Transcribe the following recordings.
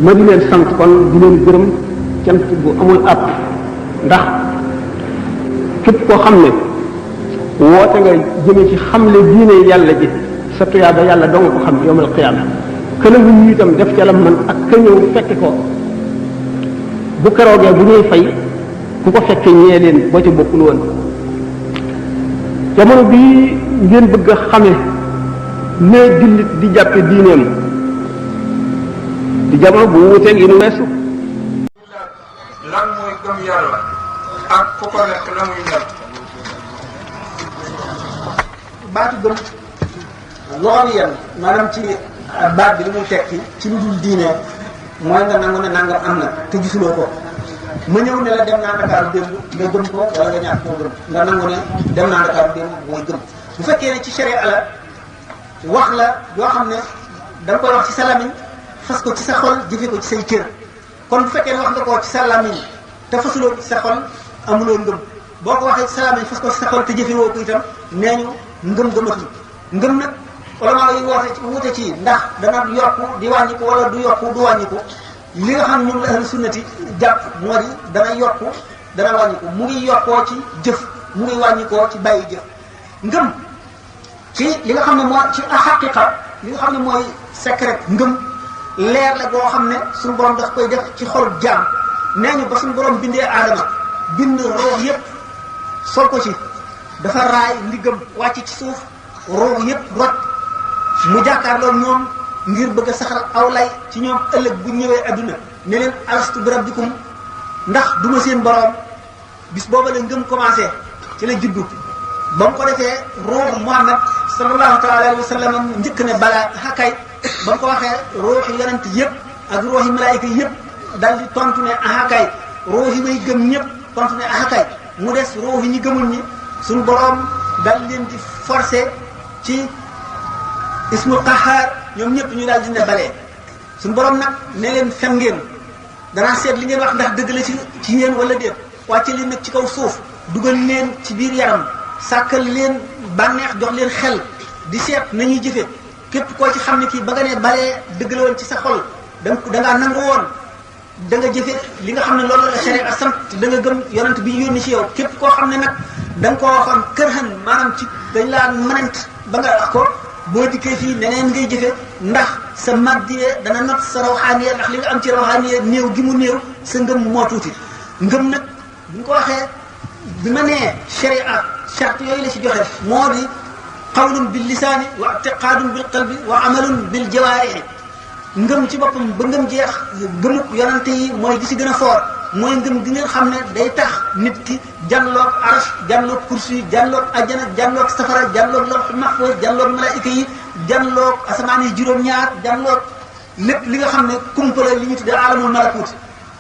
ma di leen sant kon di leen gërëm cant bu amul àpp ndax képp koo xam ne woote nga jëme ci xamle diine yàlla ji sa tuyaaba yàlla doo nga ko xam yowmal qiyaama kële wu ñu itam def ca la man ak ka ñëw fekke ko bu keroogee bu ñuy fay ku ko fekke ñee leen boo ca bokkul woon jamono bii ngeen bëgg a xame ne jullit di jàppe diineem di jamono bu wuuteeg yi nu weesu lan mooy gëm yàlla ak ku ko nekk la muy mel. baatu gëm loolu yem maanaam ci baat bi li muy tekki ci lu dul diine mooy nga nangu ne nangam am na te gisuloo ko ma ñëw ne la dem naa Dakar démb nga gëm ko wala nga ñàkk koo gëm nga nangu ne dem naa Dakar démb mooy gëm bu fekkee ne ci sharia la wax la yoo xam ne da nga koy wax ci sa lamiñ fas ko ci sa xol jëfe ko ci say cër kon bu fekkee ne wax nga ko ci sa lamiñ te fasuloo ci sa xol amuloo ngëm boo ko waxee ci sa lamiñ fas ko ci sa xol te jëfewoo ko itam nee ñu ngëm gëmatul ngëm nag ulama yi wute ci ndax dana yokku di wàññiku wala du yokku du wàññiku li nga xam ne ñun la ahlu sunnati jàpp moo di dana yokku dana wàññiku mu ngi yokkoo ci jëf mu ngi wàññikoo ci bàyyi jëf ngëm ci li nga xam ne moo ci xaqiqa li nga xam ne mooy secret ngëm leer la boo xam ne suñu borom daf koy def ci xol jaam nee ñu ba suñu borom bindee aadama bind roox yépp sol ko ci dafa raay ndiggam wàcc ci suuf roox yépp rot mu jàkkaarloo ñoom ngir bëgg a saxal aw lay ci ñoom ëllëg bu ñëwee adduna ne leen alastu bi rabbikum ndax duma seen borom bis booba la ngëm commencé ci la juddu ba mu ko defee ruuxu Muhammad sallallahu taala alayhi wa sallam njëkk ne balaa xakay ba mu ko waxee ruuxi yonent yëpp ak ruuxi malaayika yëpp dal di tontu ne ahakay ruuxi may gëm ñëpp tontu ne ahakay mu des ruuxi ñi gëmul ñi suñu borom dal leen di forcé ci ismu qahaar ñoom ñëpp ñu daal di ne balee suñu borom nag ne leen fen ngeen danaa seet li ngeen wax ndax dëgg la ci yéen wala déet wàcce leen nag ci kaw suuf dugal leen ci biir yaram sàkkal leen bànneex jox leen xel di seet nañuy jëfe képp koo ci xam ne kii ba nga ne balee dëgg la woon ci sa xol da ngaa nangu woon da nga jëfe li nga xam ne loolu la sharia sant da nga gëm yonent bi ñu yónni ci yow képp koo xam ne nag da nga koo waxoon kërhan maanaam ci dañ laa mënant ba nga wax ko boo dikkee fii neneen ngay jëfe ndax sa maddiye dana not sa rawxaaniye ndax li nga am ci rawxaaniye néew gi mu néew sa ngëm moo tuuti ngëm nag bu ñu ko waxee bi ma nee sharia charte yooyu la ci joxe moo di qawlun bil lisaani wa i'tiqaadun bil qalbi wa amalun bil jawaarihi ngëm ci boppam ba ngëm jeex gëmuk yonante yi mooy gi ci gën a foor mooy ngëm gi ngeen xam ne day tax nit ki janloog arash janloog kursi yi janloog ajjana janloog safara janloog lawh mahfuz janloog malaayika yi janloog asamaan yi juróom-ñaar janloog lépp li nga xam ne kumpala li ñu tuddee alamul malakut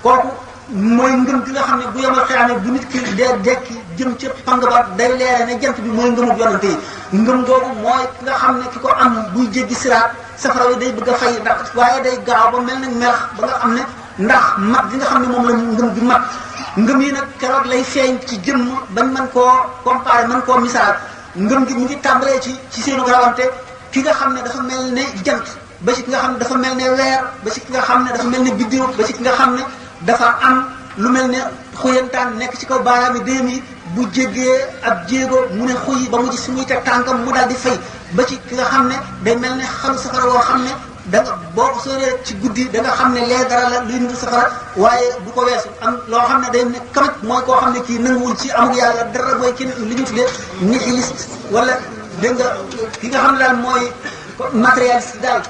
kooku mooy ngëm gi nga xam ne bu yemal xeyaane bu nit ki dee dekki jëm ci pang ba day leere ne jant bi mooy ngëmuk yonante yi ngëm googu mooy ki nga xam ne ki ko am buy jéggi siraat safara yi day bëgg a fay ndax waaye day gaaw ba mel ne melax ba nga xam ne ndax mat gi nga xam ne moom la ngëm gi mat ngëm yi nag keroog lay feeñ ci jëmm bañ mën koo comparé mën koo misaal ngëm gi mu ngi tàmbalee ci seenu rawante ki nga xam ne dafa mel ne jant ba ci ki nga xam ne dafa mel ne weer ba ci ki nga xam ne dafa mel ne biddiw ba ci ki nga xam ne dafa am lu mel ne xuyantaan nekk ci kaw baaraami déem yi bu jéggee ab jéego mu ne xuy ba mu gis fi muy teg tànkam mu daal di fay ba ci ki nga xam ne day mel ne xalu safara woo xam ne da nga boo ko sóoree ci guddi da nga xam ne lee dara la luy nitu safara waaye du ko weesu am loo xam ne day ne kamaj mooy koo xam ne kii nanguwul ci amul yàlla dara mooy kenn li ñu tuddee nihiliste wala dégg nga ki nga xam ne daal mooy matérialiste daal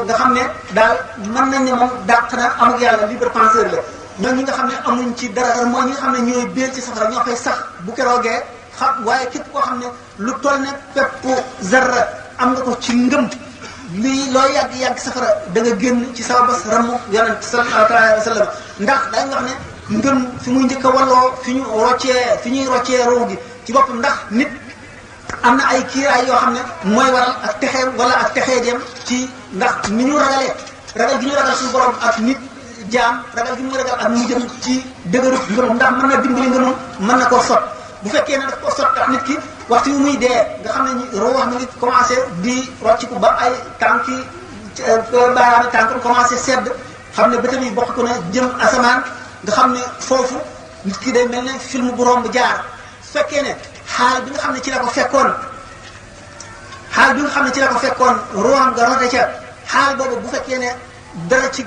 nga xam ne daal mën nañ ne moom dàq na amul yàlla libre penseur la ñoom ñi nga xam ne amuñ ci dara mooy ñi nga xam ne ñooy béel ci safara ñoo fay sax bu keroogee xam waaye képp koo xam ne lu toll ne peppu zarra am nga ko ci ngëm lii loo yàgg safara da nga génn ci sababas ramu yonent sallallahu alayhi wa sallam ndax dañ wax ne ngëm fi muy njëkk a walloo fi ñuy roccee roo gi ci boppam ndax nit am na ay kiiraay yoo xam ne mooy waral ak texeem wala ak texee dem ci ndax ni ñu ragalee ragal gi ñu ragal suñu borom ak nit jaam ragal gi mu ragal ak mu jëm ci dëgëru ngëmam ndax mën na dimbali ngëmam mën na koo sot bu fekkee ne daf koo sot tax nit ki waxtu yu muy dee nga xam ne roo wax mi ngi commencé di rocciku ba ay tànki baaraami tànkam commencé sedd xam ne bëtam yi bokk ko na jëm asamaan nga xam ne foofu nit ki day mel ne film bu romb jaar su fekkee ne xaal bi nga xam ne ci la ko fekkoon ruuxam nga rote ca xaal boobu bu fekkee ne dara ci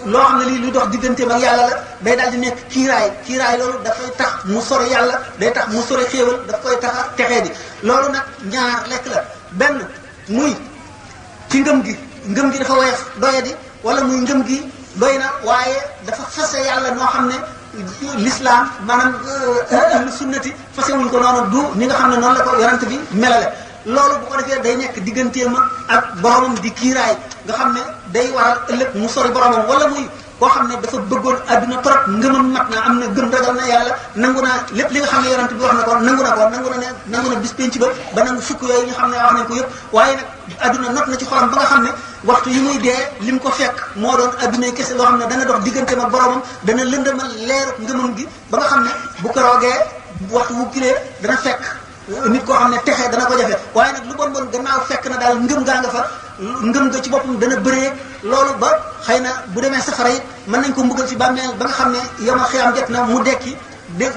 loo xam ne lii luy dox digganteem ak yàlla la day daal di nekk kiiraay loolu dafay tax mu sori yàlla day tax mu sori xéewal daf koy tax a texee di loolu nag ñaar lekk la benn muy ci ngëm gi dafa woyof doye di wala muy ngëm gi doy na waaye dafa fase yàlla noo xam ne l'islam maanaam ahlu sunnati fase wuñ ko noonu du ni nga xam ne noonu la ko yonent bi melale loolu bu ko defee day nekk digganteem ak boromam di kiiraay nga xam ne day waral ëllëg mu sori boromam wala muy koo xam ne dafa bëggoon adduna trop ngëmam mat na am na gëm ragal na yàlla nangu naa lépp li nga xam ne yonent bi wax na ko nangu na bis penc ba nangu fukk yooyu nga xam ne wax nañ ko yëpp waaye nag adduna not na ci xolam ba nga xam ne waxtu yi muy dee lim ko fekk moo doon adduna kese loo xam ne dana dox digganteem ak boromam dana lëndëmal leeru ngëmam gi ba nga xam ne bu ko roogee waxtu wu kilee dana fekk nit koo xam ne texee dana ko jafe waaye nag lu bon gannaaw fekk na daal ngëm gaa nga fa ngëm nga ci boppam dana bëree loolu ba xëy na bu demee safara it mën nañ ko mbugal ci bàmmeel ba nga xam ne yomal xiyaam jot na mu dekki dégg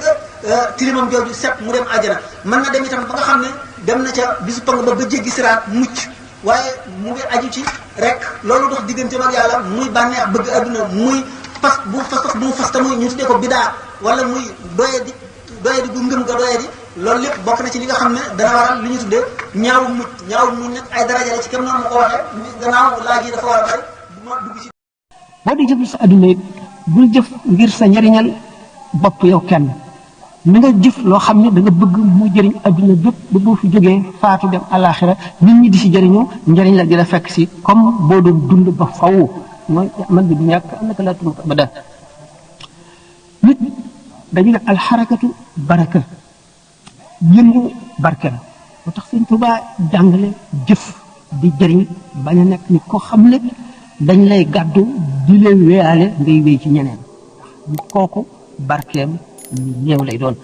tilimam jooju set mu dem àjjana mën na dem itam ba nga xam ne dem na ca bisu pang ba jéggi siraat mucc waaye mu ngi aju ci rek loolu dox digganteem ak yàlla muy bànneex bëgg adduna muy fas bu mu fas tamuy ñu tuddee ko bidaa wala muy doye di gu ngëm nga doye di loolu lépp bokk na ci li nga xam ne dana waral li ñu tuddee ñaawu muñ nag ay daraja la ci kem noonu ma ko waxee gannaaw laaj yi dafa war a bari du ma dugg ci boo di jëf sa adduna it bul jëf ngir sa njariñal bopp yow kenn na nga jëf loo xam ne da nga bëgg mu jëriñ adduna bépp ba boo fi jógee faatu dem alaxira nit ñi di si jëriñu njëriñ la di la fekk si comme boo doon dund ba faw mooy man bi du ñàkk am naka laa tuma ba daal nit dañu ne alxarakatu baraka yëngu barke la moo tax Sëñ Tuubaa jàngale jëf di jëriñ bañ a nekk nit koo xam ne dañ lay gàddu di leen wéyaale ngay wéy ci ñeneen kooku barkeem ñu néew lay doon